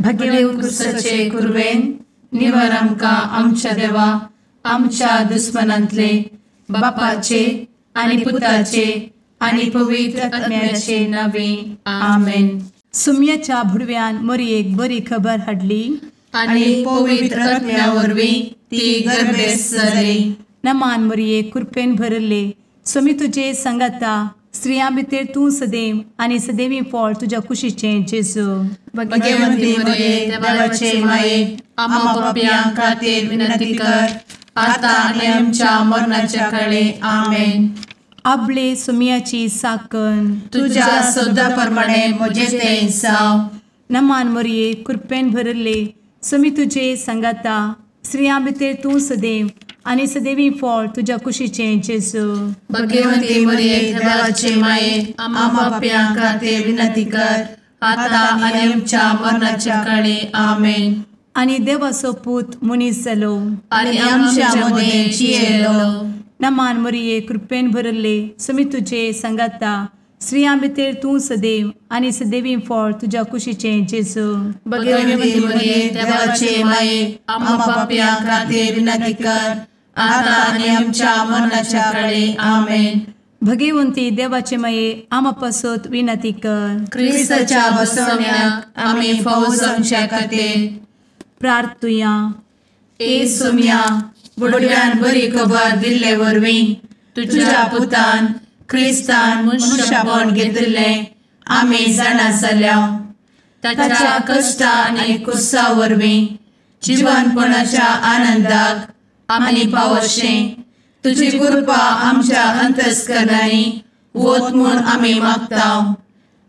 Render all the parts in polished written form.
भगेव कुरवेन निवर आमकां आमच्या देवा आमच्या दुस्मनांतले बापाचे आनी पुताचे आनी पवित्र आत्म्याचे नावे आमेन. सुम्याच्या भुडव्यान मोरयेक बरी खबर हाडली आनी पवित्र आत्म्या वरवीं ती गर्भेस्त जाली. नमान मोरये, कृपेन भरले, स्वामी तुजे संगाता, स्त्रियां भितर तूं सदैव आनी सदैवी फळ तुज्या कुशीचें जेजू. भगवंती मोरये, देवाचे माये, आम्हा पापयां खातीर विनंती कर आता आनी आमच्या मरणाच्या काळे. आमेन. आपले सुम्याची साकन तुज्या सदा प्रमाणे म्हजें तें जावं. नमान मोरये, कृपेन भरले, स्वामी तुजे संगाता, स्त्रियां भितर तूं सदैव आनी सदैवी फळ तुज्या कुशीचें जेजू. भगवंती मोरये, देवाचे माये, आम्हा पापयां खातीर विनंती कर आता आनी आमच्या मरणाच्या काळे. आमेन. आनी देवाचो पूत मनीस जालो आनी आमच्या मदें जियेलो. नमान मोरये, कृपेन भरले, स्वामी तुजे संगाता, स्त्रियां भितर तूं सदैव आनी सदैवी फळ तुज्या कुशीचें जेजू. भगवंती मोरये, देवाचे माये, आम्हा पापयां खातीर विनंती कर आता आनी आमच्या मरणाच्या काळे. आमेन. भगवंती देवाचे माये, आम्हा पासत विनंती कर. क्रिस्ताच्या बसवण्याक आमी फावो जावच्या खातीर प्रार्थुया. ए सुम्या, बुडव्यान बरी खबर दिल्ले वरवीं तुज्या पुतान क्रिस्तान मनशापण घेतिल्लें आमी जाणा जाल्या. ताच्या कश्टा आनी कुसा वरवीं जिवनपणाच्या आनंदाक आमी पावशें तुजी कृपा आमच्या अंतस्करणांनी वत म्हूण आमी मागता.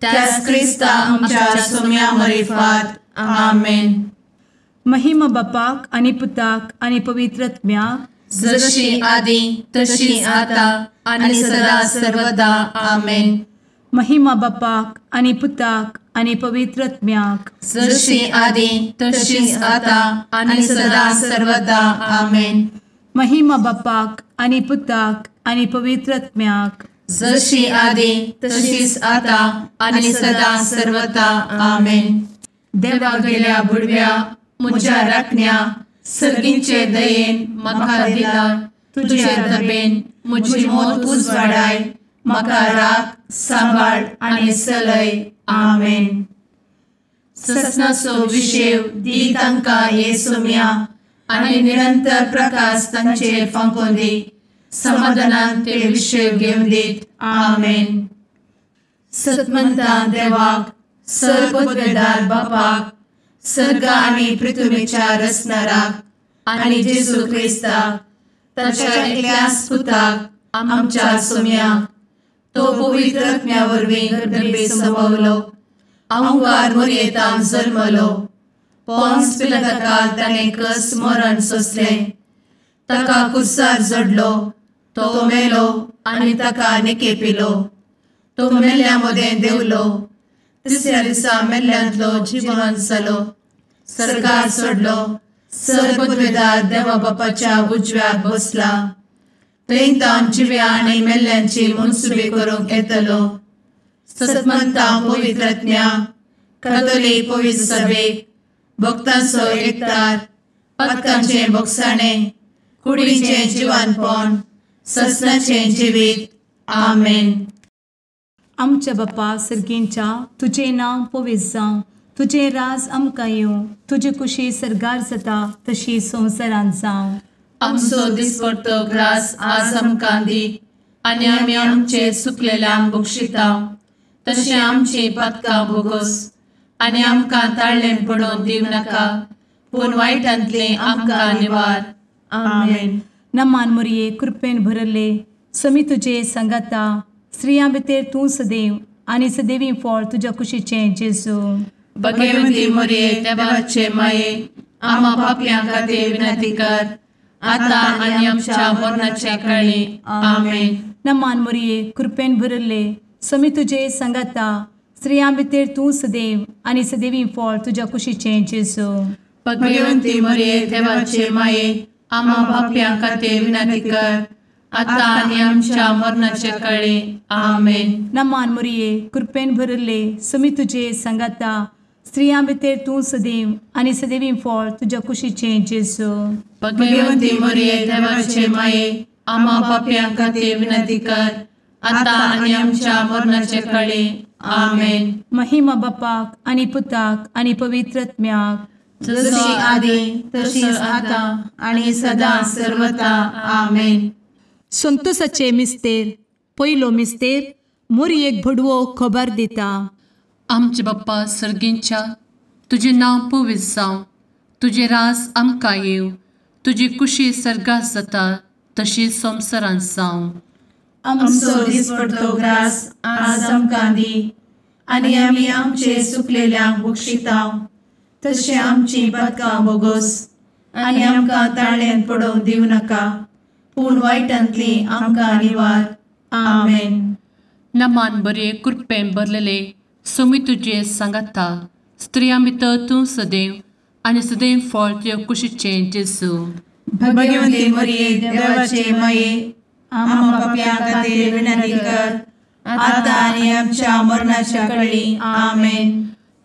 त्याच क्रिस्ता आमच्या सुम्या मरिफात. आमेन. महिमा बापाक आनी पुताक आनी पवित्र आत्म्याक, जशी आदी तशी आता आनी सदा सर्वदा. आमेन. महिमा बापाक आनी पुताक आनी पवित्र आत्म्याक, जशी आदी तशी आता आनी सदा सर्वदा. आमेन. महिमा बापाक आनी पुताक आनी पवित्र आत्म्याक, जशी आदी तशीच आता आनी सदा सर्वदा. आमेन. देवा गेल्या बुडव्या म्हज्या राखण्या सर्गींचे दयेन म्हाका दिला तुजे दबेन म्हजी मोत उजवाडाय, म्हाका राख सांबाळ आनी चलय. आमेन. ससनाचो विशेव दी तांकां हे सुम्या आनी निरंतर प्रकाश तांचेर फांकोवन दी, समाधानान ते विशेव घेवन दीत. आमेन. सतमंता देवाक, सर्वपदवेदार बापाक, सर्ग आनी पृथ्वीच्या रचणाराक आनी जेजू क्रिस्ताक ताच्या एकल्याच पुताक आमच्या सुम्याक, तो पवित्र आत्म्या वरवीं गर्भे संभवलो, अहंकार मोरयेतान जल्मलो, पोन्स पिलाताकाल ताणें कस मरण सोंसलें, ताका कुर्सार जडलो, तो मेलो आनी ताका निकेपिलो, तो मेल्ल्या मदें देंवलो, तिसऱ्या दिसा मेल्ल्यांतलो जिवन जालो, सर्गार सोडलो, सर्वपदवेदार देवा बापाच्या उजव्याक बसला, थंय तावन जिव्या आनी मेल्ल्यांची मनसुबी करूंक येतलो. सतमंता पवित्र आत्म्या, कातोलीक पवित्र सभेक, भक्तांचो एकतार, पातकांचें भोगसाणें, कुडीचें जिवानपण, ससनाचें जिवीत. आमेन. आमच्या बापा सर्गींच्या, तुजें नांव पवित्र जावं, तुजें राज आमकां येवं, तुजी कुशी सर्गार जाता तशी संवसारांत जावं. आमचो दिसपडतो ग्रास आज आमकां दी आनी आमी आमचे सुकलेल्यांक बक्षिता तशें आमची पातकां भोगोस आनी आमकां ताळ्ळें पडोवन दिवं नाका, पूण वायटांतलें आमकां निवार. आमेन. नमान मोरये, कृपेन भरले, स्वामी तुजे संगाता, स्त्रियां भितर तूं सदैव आनी सदैवी फळ तुज्या कुशीचें जेजू. भगवंती मोरये, देवाचे माये, आम्हा पापयां खातीर विनंती कर आता आनी आमच्या मरणाच्या काळी. आमेन. नमान मोरये, कृपेन भरले, स्वामी तुजे संगाता, स्त्रियां भितर तूं सदैव आनी सदैवी फळ तुज्या कुशीचें जेजू. भगवंती मोरये, देवाचे माये, आम्हा पापयां खातीर विनंती कर आता आनी आमच्या मरणाच्या काळी. आमेन. नमान मोरये, कृपेन भरले, स्वामी तुजे संगाता, स्त्रियां भितर तूं सदैव आनी सदैवी फळ तुज्या कुशीचें जेजू. भगवंती मरिये देवाचे माये, आम्हा पापयां खातीर विनंती कर, आतां आनी आमच्या मरणाचे कळे. आमेन. महिमा बापाक आनी पुताक आनी पवित्र आत्म्याक, जशी आदी तशीच आतां आनी सदां सर्वता. आमेन. संतोषाचे मिस्तेर. पयलो मिस्तेर मोरयेक भडवो खबर दिता. आमचे बाप्पा सर्गींच्या, तुजें नांव पवित्र जावं, तुजें राज आमकां येवं, तुजी कुशी सर्गात जाता तशी संवसारांत जावं. आमचो दिसपडतो ग्रास आज आमकां दी, आनी आमी आमचे सुकलेल्यांक बक्षिता तशें आमची पातकां बोगोस, आनी आमकां ताळ्यांत पडोवंक दिवं नाका, पूण वायटांतली आमकां निवार. आमेन. नमान बरे कृपेन भरलेले सोमी तुजे सांगाता, स्त्रियां भितर तूं सदैव आनी सदैव फळ तुज्या कुशीचें जेजू. भगवंती मरिये देवाचे माये, आम्हा पापयां खातीर विनंती कर, आतां आनी आमच्या मरणाच्या कळी. आमेन.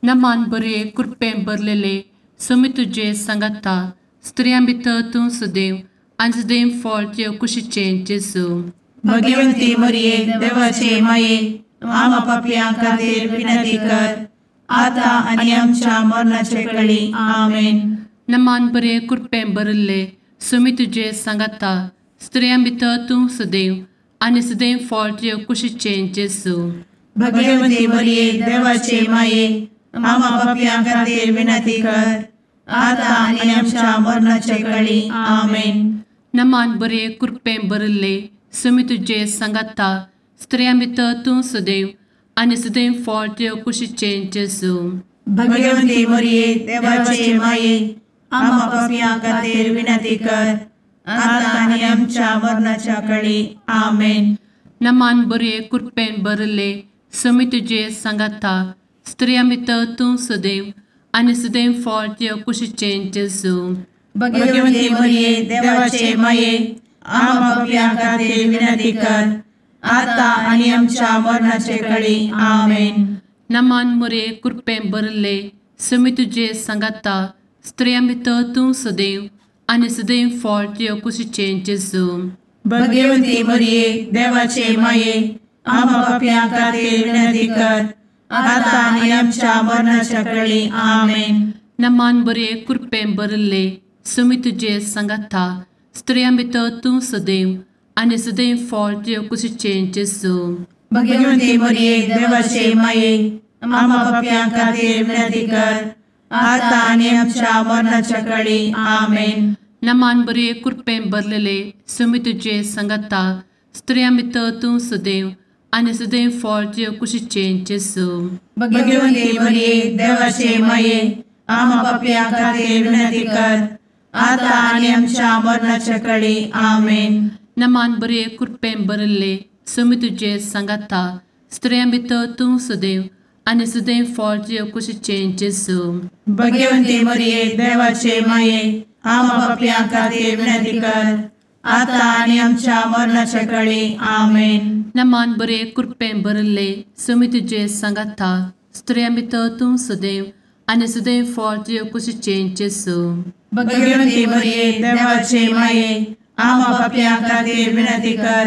नमान बरे कृपेन भरलेले सोमी तुजे सांगाता, स्त्रियां भितर तूं सदैव आनी सदैव फळ तुज्या कुशीचें जेजू. भगवंती मरिये देवाचे माये, आम्हा पापयां खातीर विनंती कर, आतां आनी आमच्या मरणाचे कळी. आमेन. नमान बरे कृपेन भरिल्ले सोमी तुजे सांगाता, स्त्रियां भितर तूं सदैव आनी सदैव फळ तुज्या कुशीचें जेजू. भगवंती मरिये देवाचे माये, आम्हा पापयां खातीर विनंती कर, आतां आनी आमच्या मरणाचे कळी. आमेन. नमान बरे कृपेन भरिल्ले सोमी तुजे सांगाता, स्त्रियां भितर तूं सदैव आनी सदैव फळ तुज्या कुशीचें जेजू. भगवंती मरिये देवाचे माये, आम्हा पापयां खातीर विनंती कर, आतां आनी आमच्या मरणाच्या कळी. आमेन. नमान बरे कृपेन भरिल्ले सोमी तुजे सांगाता, स्त्रियां भितर तूं सदैव आनी सदैव फळ तुज्या कुशीचें जेजू. भगवंती मरिये देवाचे माये, आम्हा पापयां खातीर विनंती कर, आतां आनी आमच्या मरणाचे कळी. आमेन. नमान मरिये कृपेन भरिल्ले सोमी तुजे सांगाता, स्त्रियां भितर तूं सदैव आनी सदैव फळ तुज्या कुशीचें जेजू. भगवंती मरिये देवाचे माये, आम्हा पापयां खातीर विनंती कर, आतां आनी आमच्या मरणाच्या कळी. आमेन. नमान बरे कृपेन भरिल्ले सोमी तुजे सांगाता, स्त्रियां भितर तूं सदैव आनी सदैव फळ तुज्या कुशीचें जेजू. भगवंती मरिये देवाचे माये, आम्हा पापयां खातीर विनंती कर, आतां आनी आमच्या मरणाच्या कळी. आमेन. नमान बरे कृपेन भरलेले सोमी तुजे सांगाता, स्त्रियां भितर तूं सदैव आनी सदैव फळ तुज्या कुशीचें जेजू. भगवंती मरिये देवाचे माये, आम्हा पापयां खातीर विनंती कर, आतां आनी आमच्या मरणाच्या कळी. आमेन. नमान बरे कृपेन भरिल्ले सोमी तुजे सांगाता, स्त्रियां भितर तूं सदैव आनी सदैव फळ तुज्या कुशीचें जेजू. भगवंती मरिये देवाचे माये, आम्हा पापयां खातीर विनंती कर, आतां आनी आमच्या मरणाच्या कळी. आमेन. नमान बरे कृपेन भरिल्ले सोमी तुजे सांगाता, स्त्रियां भितर तूं सदैव आनी सदैव फळ तुज्या कुशीचें जेजू. भगवंती मरिये देवाचे माये, आम्हा पापयां खातीर विनंती कर,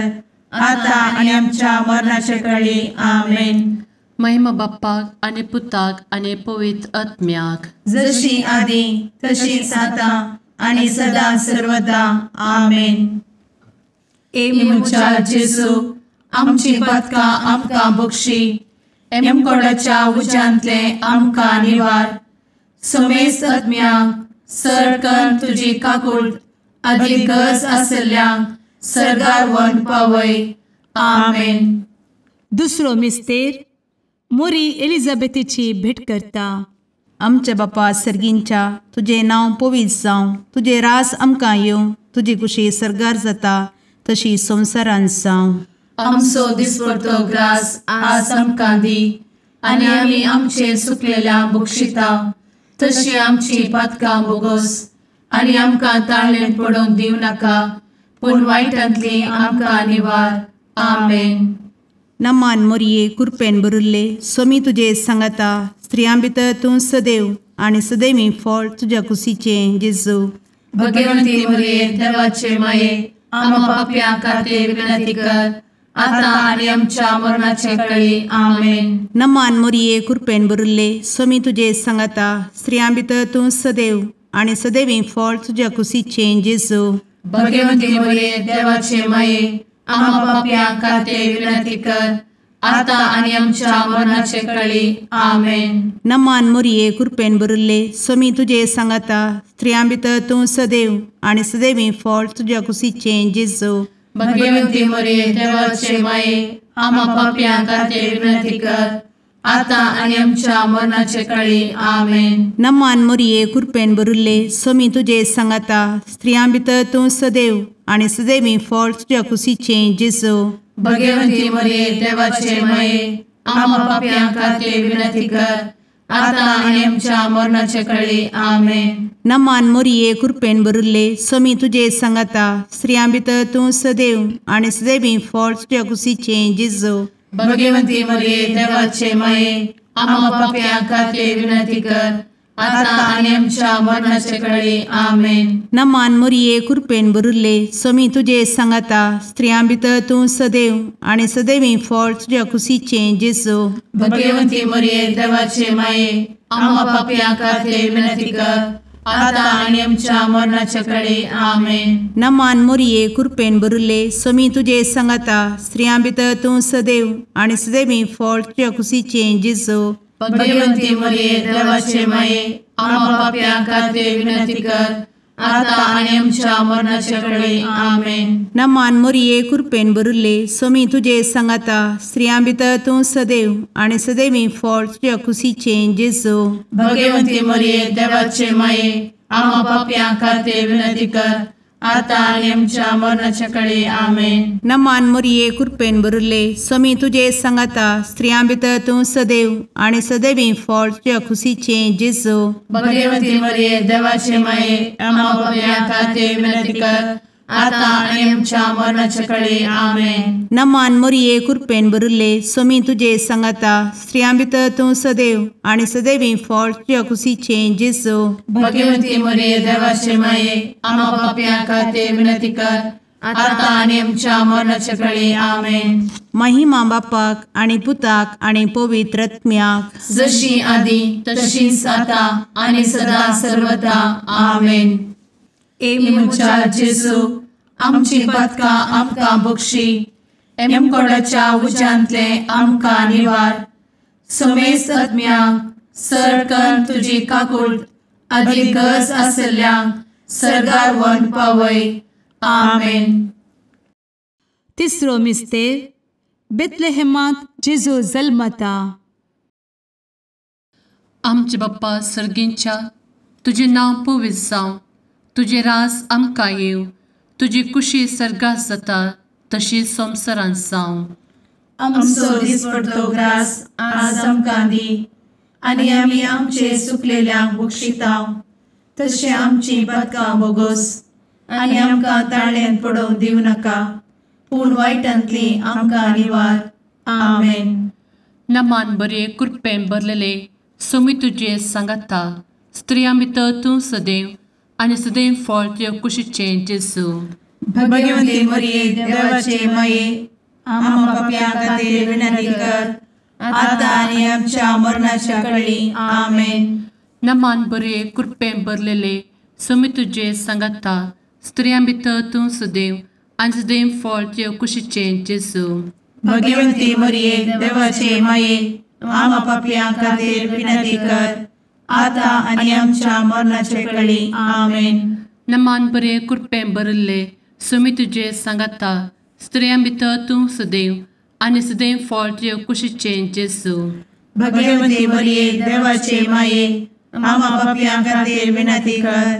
आतां आनी आमच्या मरणाचे कळी. आमेन. महिमा बाप्पाक आनी पुताक आनी पवित्र आत्म्याक, जशी आदी तशीच आतां आनी सदां सर्वदा. आमेन. ए म्हज्या जेजू, आमची पातकां आमकां बक्षी, एमकोडाच्या उज्यांतले आमकां निवार, समेस्त आत्म्यांक सरकन तुजी काकूट आदी गरज आशिल्ल्यांक सर्गार व्हरून पावय. आमेन. दुसरो मिस्तेर मोरी एलिझाबेथीची भेट करता. आमच्या बापा सर्गींच्या, तुजें नांव पवित्र जावं, तुजें रास आमकां येवं, तुजी कुशी सर्गार जाता तशी संवसारांत जावं. आमचो दिसपडतो ग्रास आज आमकां दी, आनी आमी आमचे सुकलेल्या बक्षिता तशी आमची पातकां बोगोस, आनी आमकां ताळ्ळेंत पडोवंक दिवं नाका, पूण वायटांतली आमकां निवार. आमेन. नमान मोरये कृपेन भरिल्ले, स्वामी तुजे सांगाता, स्त्रियां भितर तूं सदैव आनी सदैवी फळ तुज्या कुशीचें जेजू। भगवंती मरिये देवाचे माये आम्हा पाप्यां खातीर विनंती कर आता आनी आमच्या मरणाचे वेळी। आमेन। नमान मरिये कृपेन भरिल्ले स्वामी तुजे सांगाता स्त्रियां भितर तूं सदैव आनी सदैवी फळ तुज्या कुशीचें जेजू। भगवंती मरिये देवाचे माये आम्हा पाप्यां खातीर विनंती कर आता आनी आमच्या मरणाचे वेळी। आमेन। नमान मरिये कृपेन भरिल्ले स्वामी तुजे सांगाता स्त्रियां भितर तूं सदैव आनी सदैवी फळ तुज्या कुशीचें जेजू। भगवंती मरिये देवाचे माये आम्हा पाप्यां खातीर विनंती कर आता आनी आमच्या मरणाचे वेळी। आमेन। नमान मरिये कृपेन भरिल्ले स्वामी तुजे सांगाता स्त्रियां भितर तूं सदैव आनी सदैवी फळ तुज्या कुशीचें जेजू। भगवंती मरिये देवाचे माये आम्हा पाप्यां खातीर विनंती कर आता आनी आमच्या मरणाचे वेळी। आमेन। नमान मरिये कृपेन भरिल्ले स्वामी तुजे सांगाता स्त्रियां भितर तूं सदैव आनी सदैवी फळ तुज्या कुशीचें जेजू। भगवंती मरिये देवाचे माये आम्हा पाप्यां खातीर विनंती कर आता आनी आमच्या मरणाचे वेळी। आमेन। नमान मरिये कृपेन भरिल्ले स्वामी तुजे सांगाता स्त्रियां भितर तूं सदैव आनी सदैवी फळ तुज्या कुशीचें जेजू। भगवंती मरिये देवाचे माये आम्हा पाप्यां खातीर विनंती कर आता आनी आमच्या मरणाचे वेळी। आमेन। नमान मरिये कृपेन भरिल्ले स्वामी तुजे सांगाता स्त्रियां भितर तूं सदैव आनी सदैवी फळ तुज्या कुशीचें जेजू। भगवंती मरिये देवाचे माये आम्हा पाप्यां खातीर विनंती कर आता आनी आमच्या मरणाचे वेळी। आमेन। नमान मरिये कृपेन भरिल्ले स्वामी तुजे सांगाता स्त्रियां भितर तूं सदैव आनी सदैवी फळ तुज्या कुशीचें जेजू। भगवंती मरिये देवाचे माये आम्हा पाप्यां खातीर विनंती कर आता आनी आमच्या मरणाचे वेळी। आमेन। नमान मरिये कृपेन भरिल्ले स्वामी तुजे सांगाता स्त्रियां भितर तूं सदैव आनी सदैवी फळ तुज्या कुशीचें जेजू। भगवंती मरिये देवाचे माये आम्हा पाप्यां खातीर विनंती कर आता आनी आमच्या मरणाचे वेळी। आमेन। नमान मरिये कृपेन भरिल्ले स्वामी तुजे सांगाता स्त्रियां भितर तूं सदैव आनी सदैवी फळ तुज्या कुशीचें जेजू। भगवंती मरिये देवाचे माये आम्हा पाप्यां खातीर विनंती कर आता आनी आमच्या मरणाचे वेळी। आमेन। महिमा बापाक आनी पुताक आनी पवित्र आत्म्याक जशी आदी तशीच आता आनी सदा सर्वदा। आमेन। ए म्हज्या जेजू आमची पातकां आमकां बक्षी एमकोडाच्या उज्यांतले आमकां निवार समेस्त आत्म्यांक सरकन तुजी काकूट आदी गरज आसल्ल्यांक सर्गार व्हरून पावय। आमेन। तिसरो मिस्तेर बेथलेहेमांत जेजू जल्मता। आमचे बाप्पा सर्गींच्या तुजें नांव पवित्र जावं, तुजें राज आमकां येवं, तुजी कुशी सर्गात जाता तशी संवसारांत जावं। आमचो दिसपडतो ग्रास आज आमकां दी आनी आमी आमचे सुकलेल्यांक बक्षितांव तशें आमची पातकां बोगोस आनी आमकां ताळ्यान पडोवंक दिवं नाका पूण वायटांतली आमकां निवार। आमेन। नमान बरे कृपेन भरलेले स्वामी तुजे सांगाता स्त्रियां भितर तूं सदैव आनी सदैव फळ तुज्या कुशीचें जेजू। भगवंती मरिये देवाचे माये आम्हा पाप्यां खातीर विनंती कर आता आनी आमच्या मरणाच्या वेळी। आमेन। नमान बरे कृपेन भरलेले स्वामी तुजे सांगाता स्त्रियां भितर तूं सदैव आनी सदैव फळ तुज्या कुशीचें जेजू। भगवंती मरिये देवाचे माये आम्हा पाप्यां खातीर विनंती कर आता आनी आमच्या मरणाचे वेळी। आमेन। नमान बरे कृपेन भरिल्ले स्वामी तुजे सांगाता स्त्रियां भितर तूं सदैव आनी सदैव फळ तुज्या कुशीचें जेजू। भगवंती मरिये देवाचे माये आम्हा पाप्यां खातीर विनंती कर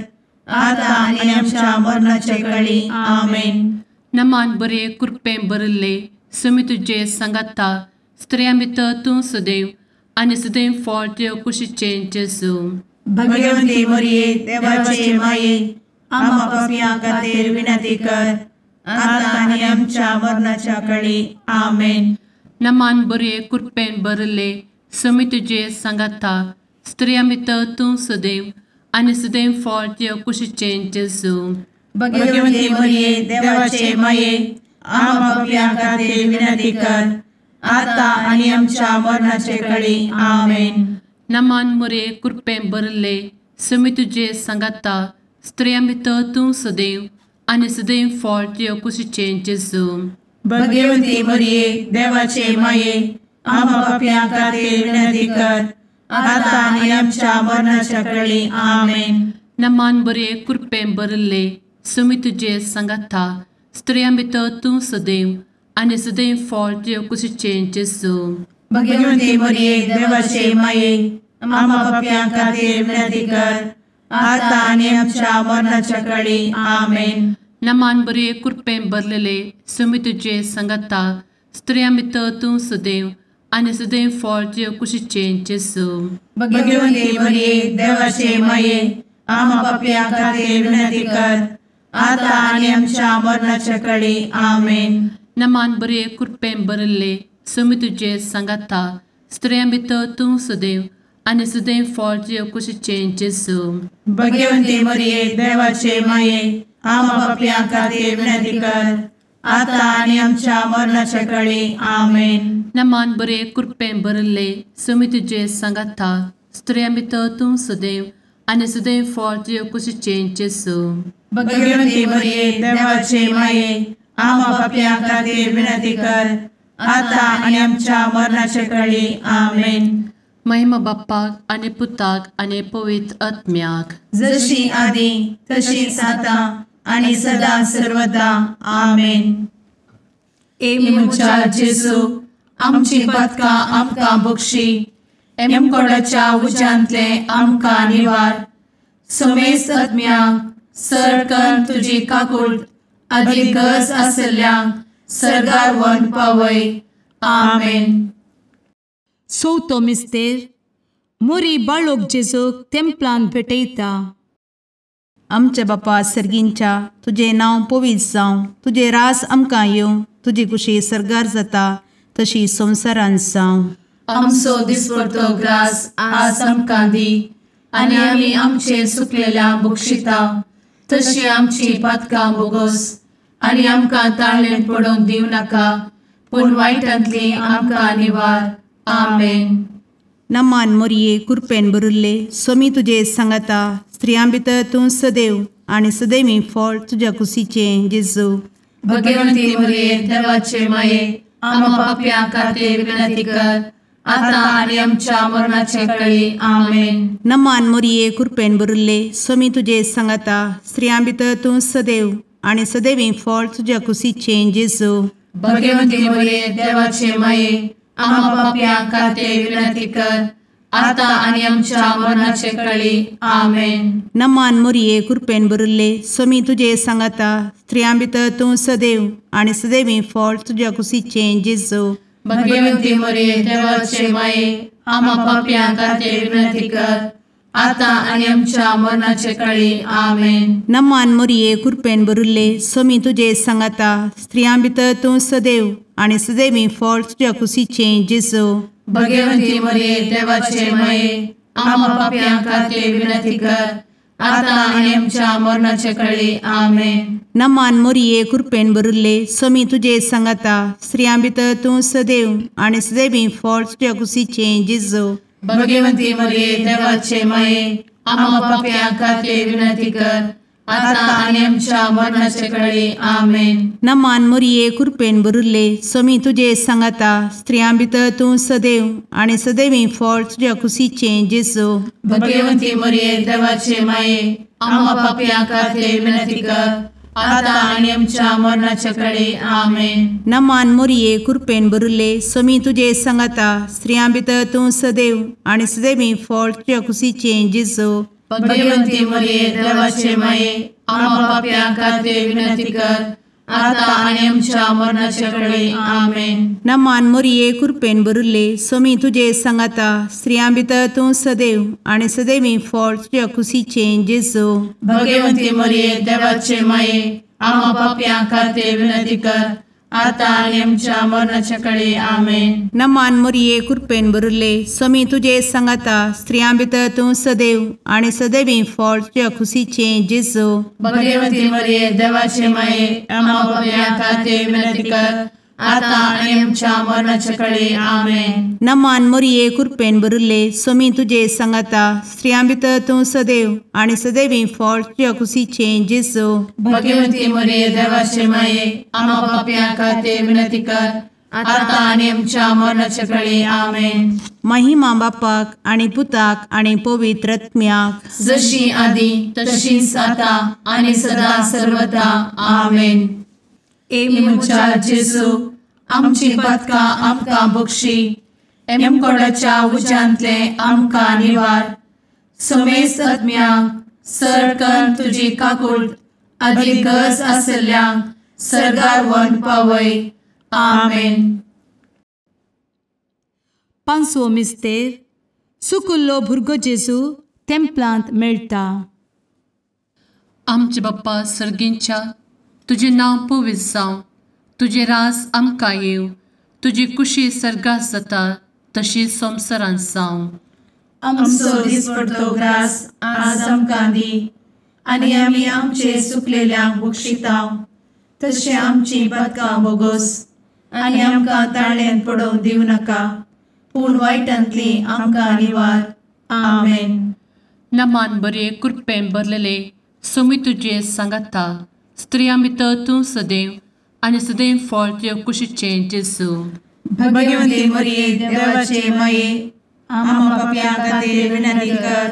आता आनी आमच्या मरणाचे वेळी। आमेन। नमान बरे कृपेन भरिल्ले स्वामी तुजे सांगाता स्त्रियां भितर तूं सदैव आनी सदैव फळ तुज्या कुशीचें जेजू। भगवंती मरिये देवाचे माये आम्हा पाप्यां खातीर विनंती कर आता आनी आमच्या मरणाच्या वेळी। आमेन। नमान बरे कृपेन भरिल्ले समी तुजे सांगाता स्त्रियां भितर तूं सदैव आनी सदैव फळ तुज्या कुशीचें जेजू. भगवती मरिये देवाचे माये आम्हा पाप्यां खातीर विनंती कर आता आनी आमच्या मरणाचे कळी. आमेन. नमान मोरये कृपेन भरिल्ले समी तुजे सांगाता स्त्रियां भितर तूं सदैव आनी सदैव फळ तुज्या कुशीचें जेजू. भगवती मरिये देवाचे माये आम्हा पाप्यां खातीर विनंती कर आता आनी आमच्या मरणाच्या कळी. आमेन. नमान बरे कृपेन भरिल्ले समी तुजे सांगाता स्त्रियां भितर तूं सदैव आनी सदैव फळ तुज्या कुशीचें जेजू. भगवती मरिये देवाचे माये आम्हा पाप्यां खातीर विनंती कर आता आनी आमच्या मरणाच्या कळी. आमेन. नमान बरे कृपेन भरलेले समी तुजे सांगाता स्त्रियां भितर तूं सदैव आनी सदैव फळ तुज्या कुशीचें जेजू. भगवती मरिये देवाचे माये आम्हा पाप्यां खातीर विनंती कर आता आनी आमच्या मरणाच्या कळी. आमेन. नमान बरे कृपेन भरिल्ले समी तुजे सांगाता स्त्रियां भितर तूं सदैव आनी सदैव फळ तुज्या कुशीचें जेजू. भगवती मरिये देवाचे माये आम्हा पाप्यां खातीर विनंती कर आता आनी आमच्या मरणाच्या कळी. आमेन. नमान बरे कृपेन भरिल्ले समी तुजे सांगाता स्त्रियां भितर तूं सदैव आनी सदैव फळ तुज्या कुशीचें जेजू. भगवती मरिये देवाचे माये आम्हा पाप्यां खातीर विनंती कर आता आनी आमच्या मरणाच्या कळी. आमेन. महिमा बाप्पाक आनी पुताक आनी पवित्र आत्म्याक, जशी आदी तशीच आता आनी सदा सर्वदा. आमेन. ए म्हज्या जेजू आमची पातकां आमकां बक्षी, एमकोडाच्या उज्यांतले आमकां निवार, समेस्त आत्म्यांक सरकन तुजी काकूट आदी गरज आसल्ल्यांक सर्गार व्हरून पावय. आमेन. चवथो मिस्तेर मोरी बाळोक जेजूक तेंपलान भेटयता. आमच्या बापा सर्गींच्या तुजें नांव पवित्र जावं, तुजें रास आमकां येवं, तुजी कुशी सर्गार जाता तशी संवसारांत जावं. आमचो दिसपडतो ग्रास आज आमकां दी आनी आमी आमचे सुकलेल्या बक्षिता तशी आमची पातकां बोगोस आनी आमकां ताळेन पडोवंक दिवं नाका, पूण वायटांतली आमकां निवार. आमेन. नमान मोरये कृपेन भरिल्ले स्वामी तुजे सांगाता स्त्रियां भितर तूं सदैव आनी सदैवी फळ तुज्या कुशीचें जेजू. भगवती मोरये देवाचे माये आम्हा पाप्यां खातीर विनंती कर आता आनी आमच्या मरणाचे कळी. आमेन. नमान मोरये कृपेन भरिल्ले स्वामी तुजे सांगाता स्त्रियां भितर तूं सदैव आनी सदैवी फळ तुज्या कुशीचें जेजू. भगवती मोरये देवाचे माये आम्हा पाप्यां खातीर विनंती कर आता आनी आमच्या मरणाचे कळी. आमेन. नमान मोरये कृपेन भरिल्ले स्वामी तुजे सांगाता स्त्रियां भितर तूं सदैव आनी सदैवी फळ तुज्या कुशीचें जेजू. भगवती मोरये देवाचे माये आम्हा पाप्यां खातीर विनंती कर आता आनी आमच्या मरणाचे कळी. आमेन. नमान मोरये कृपेन भरिल्ले स्वामी तुजे सांगाता स्त्रियां भितर तूं सदैव आनी सदैवी फळ तुज्या कुशीचें जेजू. भगवती मोरये देवाचे माये आम्हा पाप्यां खातीर विनंती कर आता आनी आमच्या मरणाचे कळी. आमेन. नमान मोरये कृपेन भरिल्ले स्वामी तुजे सांगाता स्त्रियां भितर तूं सदैव आनी सदैवी फळ तुज्या कुशीचें जेजू. भगवती मोरये देवाचे माये आम्हा पाप्यां खातीर विनंती कर आता आनी आमच्या मरणाचे कळी. आमेन. नमान मोरये कृपेन भरिल्ले स्वामी तुजे सांगाता स्त्रियां भितर तूं सदैव आनी सदैवी फळ तुज्या कुशीचें जेजू. भगवती मोरये देवाचे माये आम्हा पाप्यां खातीर विनंती कर आता आनी आमच्या मरणाचे कळी. आमेन. नमान मोरये कृपेन भरिल्ले स्वामी तुजे सांगाता स्त्रियां भितर तूं सदैव आनी सदैवी फळ तुज्या कुशीचें जेजू. भगवती मोरये देवाचे माये आम्हा पाप्यां खातीर विनंती कर आता आनी आमच्या मरणाचे कळी. आमेन. नमान मोरये कृपेन भरिल्ले स्वामी तुजे सांगाता स्त्रियां भितर तूं सदैव आनी सदैवी फळ तुज्या कुशीचें जेजू. भगवती मोरये देवाचे माये आम्हा पाप्यां खातीर विनंती कर आतां आनी आमच्या मरणाच्या कळे. आमेन. नमान मोरये कृपेन भरिल्ले स्वामी तुजे सांगाता, स्त्रियां भितर तूं सदैव आनी सदैवी फळ तुज्या खुशीचें जेजू. भगवती मरिये देवाचे माये, आम्हा पाप्यां खातीर विनंती कर, आतां आनी आमच्या मरणाच्या कळे. आमेन. नमान मोरये कृपेन भरिल्ले स्वामी तुजे सांगाता, स्त्रियां भितर तूं सदैव आनी सदैवी फळ तुज्या खुशीचें जेजू. भगवती मरिये देवाचे माये, आम्हा पाप्यां खातीर विनंती कर, आतां आनी आमच्या मरणाच्या कळे. आमेन. महिमा बापाक आनी पुताक आनी पवित्र आत्म्याक, जशी आदी तशीच आतां आनी सदा सर्वदा. आमेन. ए म्हज्या जेजू, आमची पातकां आमकां बक्षी, एमकोडाच्या उज्यांतले आमकां निवार, समेस्त आत्म्यांक सरकन तुजी काकूट आदी गरज आशिल्ल्यांक सर्गार व्हरून पावय. आमेन. पांचवो मिस्तेर सुकुल्लो भुरगो जेजू तेंपलांत मेळटा. आमचे बाप्पा सर्गींच्या, तुजें नांव पवित्र जावं, तुजें राज आमकां येवं, तुजी कुशी सर्गात जाता तशी संवसारांत जावं. आमचो दिसपडतो ग्रास आज आमकां दी, आनी आमी आमचे सुकलेल्यांक बक्षिता तशें आमची पातकां बोगोस, आनी आमकां ताळ्यांत पडोवंक दिवं नाका, पूण वायटांतली आमकां निवार. आमेन. नमान बरे कृपेन भरलेले स्वामी तुजे सांगाता, स्त्रियां भितर तूं सदैव आनी सदैव फळ तुज्या कुशीचें जेजू. भगवती मरिये देवाचे माये, आम्हा पाप्यां खातीर विनंती कर,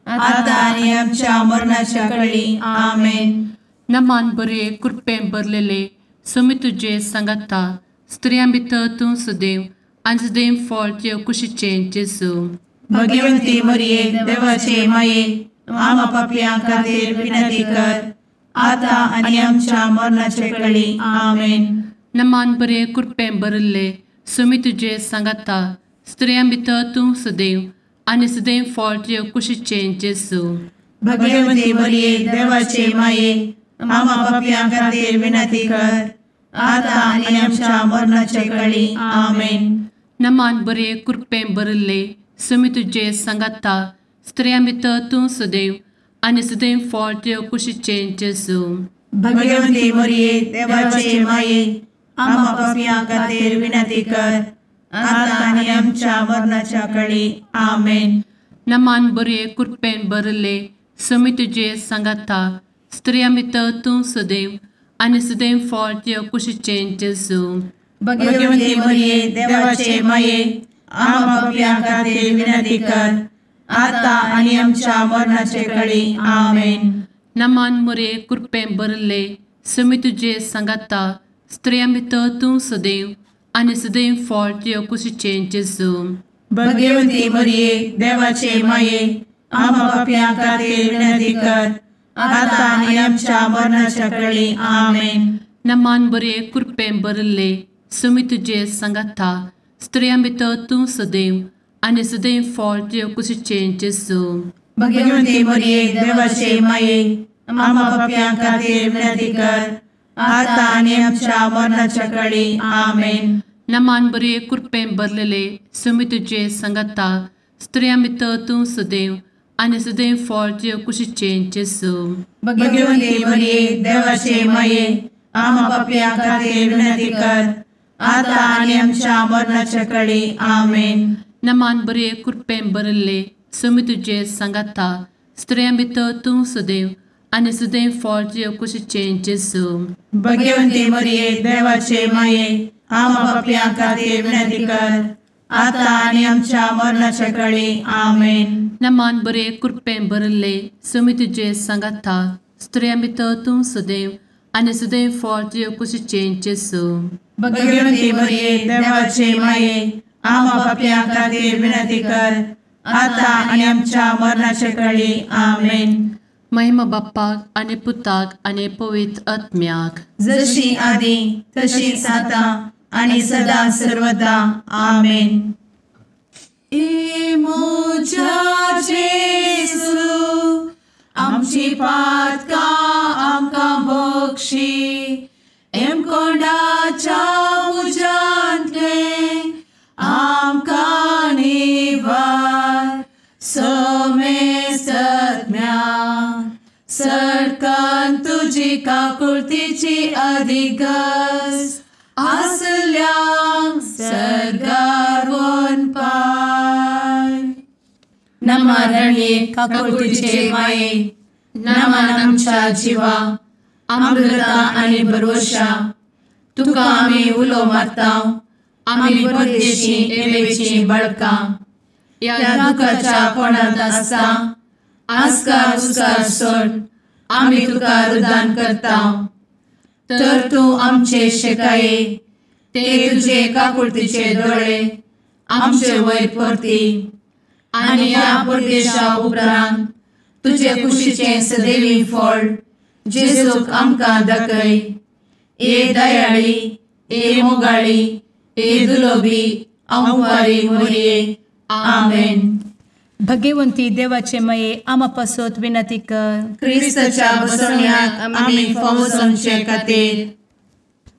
आतां आनी आमच्या मरणाच्या कळी. आमेन. नमान बरे कृपेन भरलेले स्वामी तुजे सांगाता, स्त्रियां भितर तूं सदैव आनी सदैव फळ तुज्या कुशीचें जेजू. भगवती मरिये देवाचे माये, आम्हा पाप्यां खातीर विनंती कर, आतां आनी आमच्या मरणाच्या कळी. आमेन. नमान बरे कृपेन भरिल्ले स्वामी तुजे सांगाता, स्त्रियां भितर तूं सदैव आनी सदैव फळ तुज्या कुशीचें जेजू. भगवती मरिये देवाचे माये, आम्हा पाप्यां खातीर विनंती कर, आतां आनी आमच्या मरणाच्या कळी. आमेन. नमान बरे कृपेन भरिल्ले स्वामी तुजे सांगाता, स्त्रियां भितर तूं सदैव आनी सदैव फळ तुज्या कुशीचें जेजू. भगवती मरिये देवाचे माये, आम्हा पाप्यां खातीर विनंती कर, आतां आनी आमच्या मरणाच्या कळी. आमेन. नमान बरे कृपेन भरिल्ले स्वामी तुजे सांगाता, स्त्रियां भितर तूं सदैव आनी सदैव फळ तुज्या कुशीचें जेजू. भगवती मरिये देवाचे माये, आम्हा पाप्यां खातीर विनंती कर, आतां आनी आमच्या मरणाचे कळी. आमेन. नमान मरिये कृपेन भरिल्ले स्वामी तुजे सांगाता, स्त्रियां भितर तूं सदैव आनी सदैव फळ तुज्या कुशीचें जेजू. भगवती मरिये देवाचे माये, आम्हा पाप्यां खातीर विनंती कर, आतां आनी आमच्या मरणाच्या कळी. आमेन. नमान बरे कृपेन भरिल्ले स्वामी तुजे सांगाता, स्त्रियां भितर तूं सदैव आनी सदैव फळ तुज्या कुशीचें जेजू. भगवती मरिये देवाचे माये, आम्हा पाप्यां खातीर विनंती कर, आतां आनी आमच्या मरणाच्या कळी. आमेन. नमान बरे कृपेन भरलेले स्वामी तुजे सांगाता, स्त्रियां भितर तूं सदैव आनी सदैव फळ तुज्या कुशीचें जेजू. भगवती मरिये देवाचे माये, आम्हा पाप्यां खातीर विनंती कर, आतां आनी आमच्या मरणाच्या कळी. आमेन. नमान बरे कृपेन भरिल्ले स्वामी तुजे सांगाता, स्त्रियां भितर तूं सदैव आनी सदैव फळ तुज्या कुशीचें जेजू. भगवती मरिये देवाचे माये, आम्हा पाप्यां खातीर विनंती कर, आतां आनी आमच्या मरणाच्या कळी. आमेन. नमान बरे कृपेन भरिल्ले स्वामी तुजे सांगाता, स्त्रियां भितर तूं सदैव आनी सदैव फळ तुज्या कुशीचें जेजू. भगवती मरिये देवाचे माये, आम्हा पाप्यां खातीर विनंती कर, आतां आनी आमच्या मरणाच्या कळी. आमेन. महिमा बाप्पाक आनी पुताक आनी पवित्र आत्म्याक, जशी आदी तशीच आतां आनी सदा सर्वदा. आमेन. ए म्हज्या जेजू, आमची पातकां आमकां बक्षी, एमकोंडाच्या तुजी काकुळतीची अधिगस आसल्यांक सर्गार वनपाय. नमा रणये काकुळतीचे माये, नमन आमच्या जिवा, अमृता आनी भरवशा, तुका आमी उलो मारता, आमी परदेशी एवेची बळकां, ह्या दुखाच्या कोणांत आसता आस्कार उस्कार सोड आमी तुका रुदान करता. तर तूं आमचे शेकाये ते तुजे काकुळतीचे दोळे आमचे वयर परती आनी ह्या परदेशा उपरांत तुजे कुशीचें सदैवी फळ जेजूक आमकां दाखय. ए दयाळी, ए मोगाळी, ए दुलोबी अंवारी मोरये. आमेन. भगवंती देवाचे मये आमा पासत विनंती कर. क्रिस्ताच्या बसवण्याक आमी फावो जावचे खातीर.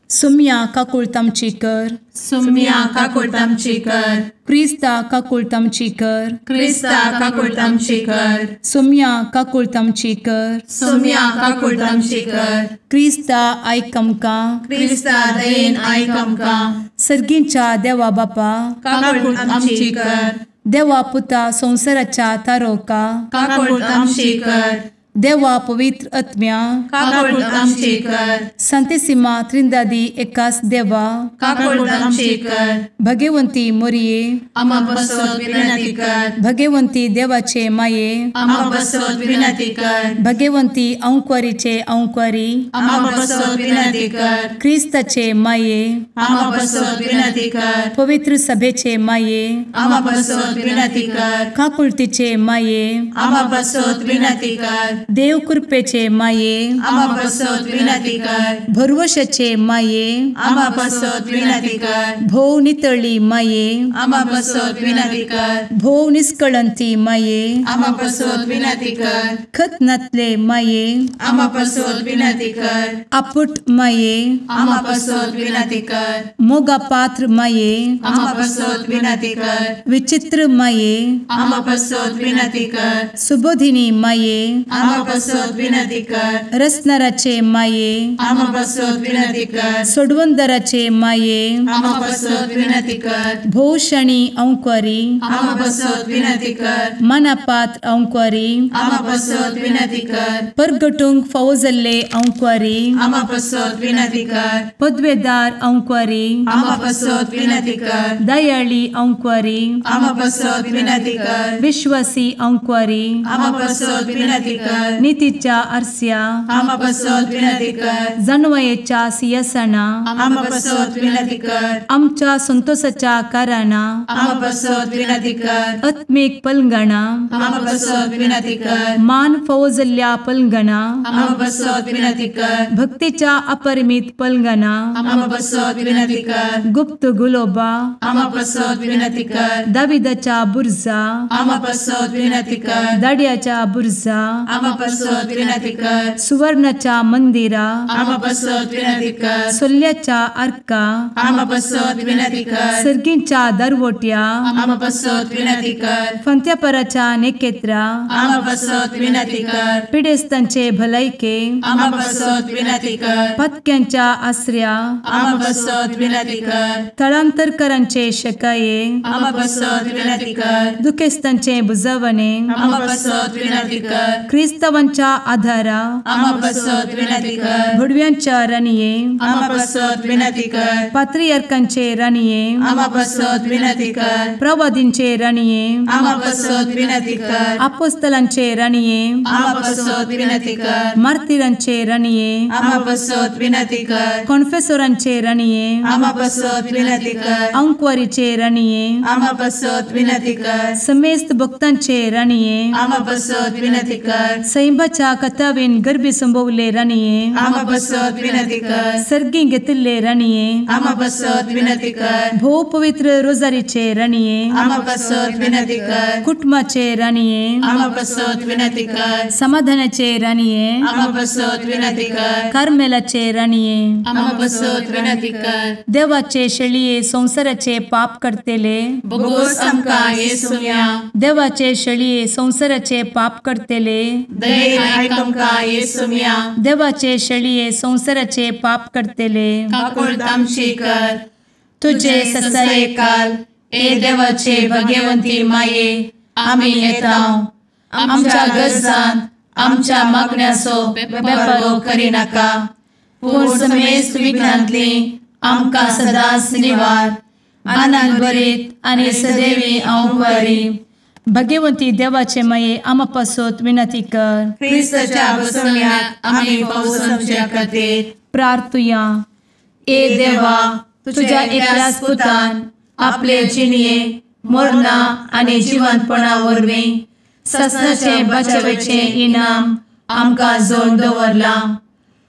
सुम्या काकुळत आमची कर. सुम्या काकुळत आमची कर. क्रिस्ता काकुळत आमची कर. क्रिस्ता काकुळत आमची कर. सुम्या काकुळत आमची कर. सुम्या काकुळत आमची कर. क्रिस्ता आयक आमकां. क्रिस्ता दयेन आयक आमकां. सर्गींच्या देवा बापा काकुळत आमची कर. देवा पुता संवसाराच्या तारोका काकुळत आमची कर. देवा पवित्र आत्म्या काकुळत आमची कर. संतेसिमा त्रिंदादी एकास देवा काकुळत आमची कर. भगवंती मोरये आमा पासत विनंती कर. भगवंती देवाचे माये आमा पासत विनंती कर. भगवंती अंकुरीचे अंकुरी आमा पासत विनंती कर. क्रिस्ताचे माये आमा पासत विनंती कर. पवित्र सभेचे माये आमा पासत विनंती कर. काकुळतीचे माये आमा पासत विनंती कर. देव कृपेचे माये आमा पासत विनंती कर. भरवशाचे माये आमा पासत विनंती कर. भोव नितळी माये आमा पासत विनंती कर. भोव निष्कळंती माये आमा पासत विनंती कर. खत नातले माये आमा पासत विनंती कर. आपुट माये आमा पासत विनंती कर. मोगा पात्र माये आमा पासत विनंती कर. विचित्र माये आमा पासत विनंती कर. सुबोधिनी माये आमा पासत विनंती कर. रसनाराचे माये आमा पासत विनंती कर. सोडवंदराचे माये आमा पासत विनंती कर. भोवशणी अंकुरी आमा पासत विनंती कर. मनापात्र अंकुरी आमा पासत विनंती कर. परगटूंक फावो जाल्ले अंकुरी आमा पासत विनंती कर. पदवेदार अंकुरी आमा पासत विनंती कर. दयाळी अंकुरी आमा पासत विनंती कर. विश्वासी अंकुरी आमा पासत विनंती कर. नितीच्या आरस्या आमा पासत विनंती कर. जानवयेच्या सिंहासना आमा पासत विनंती कर. आमच्या संतोषाच्या कारणा आमा पासत विनंती कर. आत्मीक पलंगणा आमा पासत विनंती कर. मान फावो जाल्ल्या पलंगणा आमा पासत विनंती कर. भक्तीच्या अपरिमित पलंगणा आमा पासत विनंती कर. गुप्त गुलोबा आमा पासत विनंती कर. दाविदाच्या बुर्जा आमा पासत विनंती कर. दाड्याच्या बुर्जा आमा पासत विनंती कर. सुवर्णाच्या मंदिरा आमा पासत विनंती कर. सोल्ल्याच्या आर्का आमा पासत विनंती कर. सर्गींच्या दरवट्या आमा पासत विनंती कर. फंत्यापराच्या नेकेत्रा आमा पासत विनंती कर. पिडेस्तांचे भलायके आमा पासत विनंती कर. पत्क्यांच्या आसऱ्या आमा पासत विनंती कर. थळांतरकरांचे शकाये आमा पासत विनंती कर. दुखेस्तांचे बुजवणे आमा पासत विनंती कर. क्रिस्तावांच्या आधारा आमा पासत विनंती कर. भुडव्यांच्या राणये आमा पासत विनंती कर. पात्रियार्कांचे राणये आमा पासत विनंती कर. प्रवादींचे राणये आमा पासत विनंती कर. आपोस्तलांचे राणये आमा पासत विनंती कर. मार्तिरांचे राणये आमा पासत विनंती कर. कॉन्फेसोरांचे राणये आमा पासत विनंती कर. अंकुवारीचे राणये आमा पासत विनंती कर. समेस्त भक्तांचे राणये आमा पासत विनंती कर. सैंबाच्या कथावेन गर्भी संभवले राणये आमा पासत विनंती कर. सर्गी घेतिल्ले राणये आमा पासत विनंती कर. भोव पवित्र रोजारीचे राणये आमा पासत विनंती कर. कुटुंबाचे राणये आमा पासत विनंती कर. समाधानाचे राणये आमा पासत विनंती कर. कार्मेलाचे राणये आमा पासत विनंती कर. देवाचे शेळये संवसाराचे पाप करतेले बोगोस आमकां येसुम्या देवाचे शेळये संवसाराचे पाप करतेले दयेन आयक आमकां येसुम्या. देवाचे शेळये संवसाराचे पाप करतले काकुळट आमची कर. तुजे ससायेकाल ए देवाचे भगवंती माये आमी येता आमच्या गरजान आमच्या मागण्याचो बेपर्वो करिनाका पूण समेस्त विघ्नांतली आमकां सदांच निवार. आनंद भरीत आनी सदैवी अंवकारी. भगवंती देवाचे माये आमा पासत विनंती कर. क्रिस्ताच्या बसवण्याक आमी पावसाच्या खातीर प्रार्थुया. ए देवा तुझ्या एकल्याच पुतान आपले जिणये मरणा आनी जिवंतपणा वरवीं ससनाचे बचावेचे इनाम आमकां जोड दवरलां.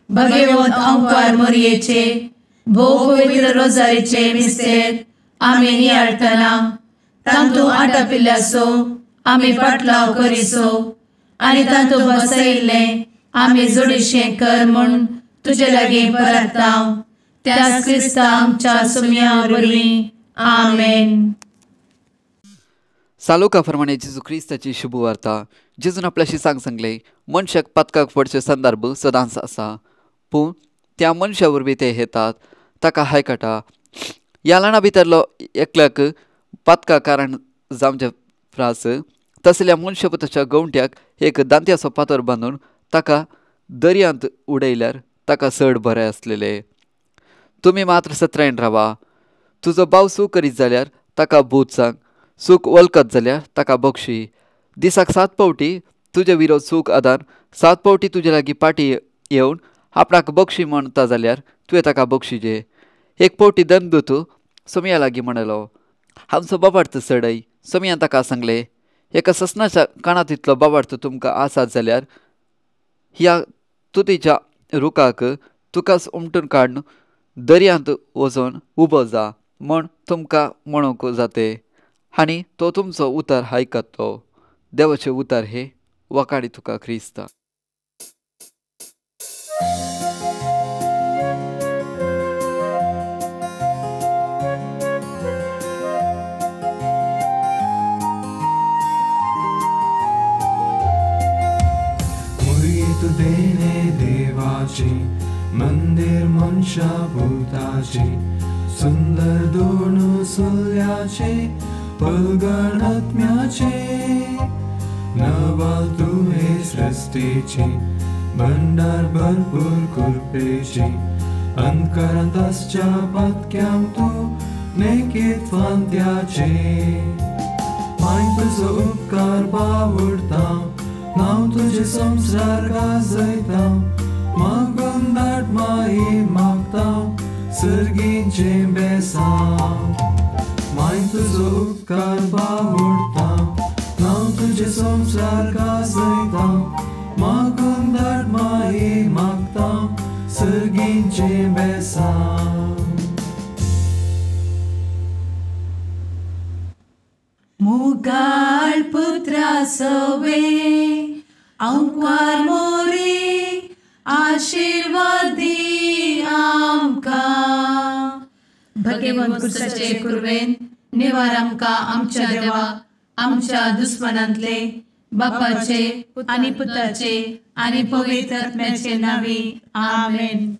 भगवंत अंकार मोरयेचे भोव पवित्र रोजारीचे मिस्तेर आमी नियाळटना तांतू आटापिल्ल्याचो आमी पाटलाव करिसो आनी तांतू बसयिल्लें आमी जोडीशें कर म्हूण तुजे लागीं परता त्याच क्रिस्ता आमच्या सुम्या वरवीं. आमेन. सालोका प्रमाणे जेजू क्रिस्ताची शुभवार्ता. जेजून आपल्याशी सांगले मनशाक पातकाक पडचे संदर्भ सदांच आसा पूण त्या मनशा वरवीं ते येतात ताका हायकाटा. ह्या ल्हाना भितरलो एकल्याक पातका कारण जावचे फ्रास तसल्या मनशापुताच्या गवंट्याक एक दांत्याचो पातोर बांदून ताका दर्यांत उडयल्यार ताका चड बरें आसलेले. तुमी मात्र सत्रायन रावा. तुजो भाव सूख करीत जाल्यार ताका भूत सांग, सूख वळखत जाल्यार ताका बक्षी. दिसाक 7 पावटी तुजे विरोध सूख आदार 7 पावटी तुजे लागीं पाटी येवन आपणाक बक्षी म्हणटा जाल्यार तुवें ताका बक्षीजे. एक पावटी दंदूत सोमया लागीं म्हणलो आमचो बाबार्थ चडय. सोमयान ताका सांगलें एका ससनाच्या कानांत इतलो बाबार्थ तुमकां आसात जाल्यार ह्या तुतीच्या रुखाक तुकाच उमटून काडून दर्यांत वचून उबो जा म्हण तुमकां म्हणूंक जाते आनी तो तुमचो उतार आयकतलो. देवाचे उतार हे वखाडी तुका क्रिस्ता. देणे देवाची मंदिर मनशा भूताची सुंदर दोन सुल्याचे पलगण आत्म्याचे नवाल तुवे सृष्टीची भंडार भरपूर कृपेची अंतकरांत आसच्या पातक्यांक तूं नेकीत फांत्याचे. माय तुजो उपकार बावडता नांव तुजें संवसार गाजयता मागून धाड माई मागता सर्गीचें बेसांव. माय तुजो उपकार बावडता नांव तुजें संवसार गाजयता मागून धाड माई मागता सर्गीचें बेसांव. मुगाळ पुत्रा सवे अंकार मोरी आशीर्वादी आमकां. भगवंत कुर्साचे कुर्वेन निवार आमकां आमच्या देवा आमच्या दुस्मनांतले बापाचे आनी पुताचे आनी पवित्र आत्म्याचे नांवी. आमेन.